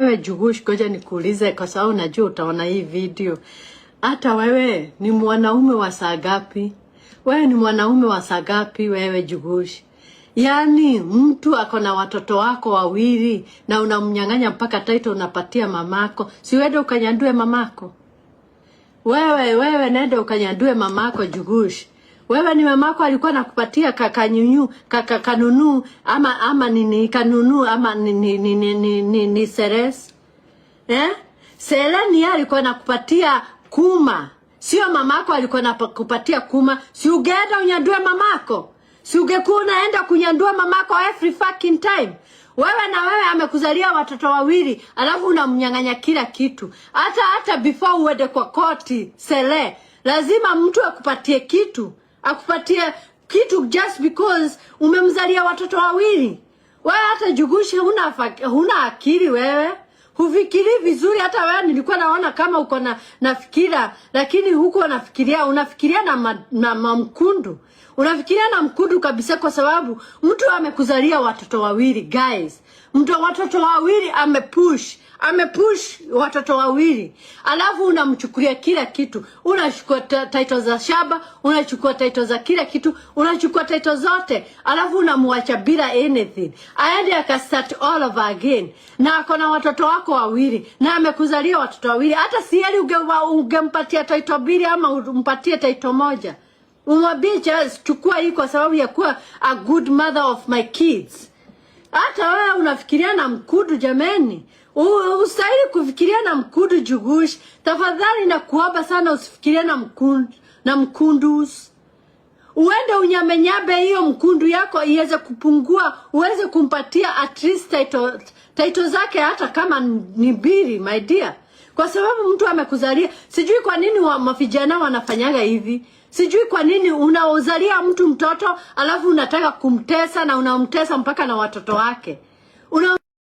Wewe Jugush, ngoja nikuulize kwa sababu najua utaona hii video. Hata wewe ni mwanaume wa saa ngapi? Wewe ni mwanaume wa saa ngapi wewe Jugush? Yaani mtu ako na watoto wako wawili na unamnyang'anya mpaka title unapatia mamako. Si uende ukanyandue mamako? Wewe nenda ukanyandue mamako Jugush. Wewe ni mamako alikuwa nakupatia kakanyunyu kaka kanunu ama nini kanunu ama ni seres, eh? Sele ni alikuwa nakupatia kuma, sio mamako alikuwa nakupatia kuma. Si ugeenda unyandue mamako? Si ungekuwa unaenda kunyandua mamako every fucking time? Wewe na wewe amekuzalia watoto wawili, alafu unamnyang'anya kila kitu. Hata before uende kwa koti, Sele, lazima mtu akupatie kitu, akupatie kitu just because umemzalia watoto wawili. Wewe hata Jugushi huna akili wewe. Hufikiri vizuri. Hata wewe nilikuwa naona kama uko na fikira, lakini huko unafikiria unafikiria na mkundu. Unafikiria na mkundu kabisa kwa sababu mtu amekuzalia watoto wawili, guys. Mtu watoto wawili amepush watoto wawili. Alafu unamchukulia kila kitu. Unachukua title za shamba, unachukua title za kila kitu, unachukua title zote. Alafu unamwacha bila anything. Aende aka start all over again. Na ako na watoto wako wawili na amekuzalia watoto wawili. Hata sieli ungempatia title mbili ama umpatie title moja. Umwambie just chukua hii kwa sababu ya kuwa a good mother of my kids. Hata wewe unafikiria na mkudu jameni. Ustahili kufikiria na mkudu Jugush. Tafadhali nakuomba sana usifikirie na mkundu, na mkundus. Uende unyamenyabe hiyo mkundu yako iweze kupungua, uweze kumpatia at least title zake hata kama ni mbili, my dear, kwa sababu mtu amekuzalia. Sijui kwa nini mavijana wanafanyaga hivi. Sijui kwa nini unaozalia mtu mtoto alafu unataka kumtesa na unamtesa mpaka na watoto wake una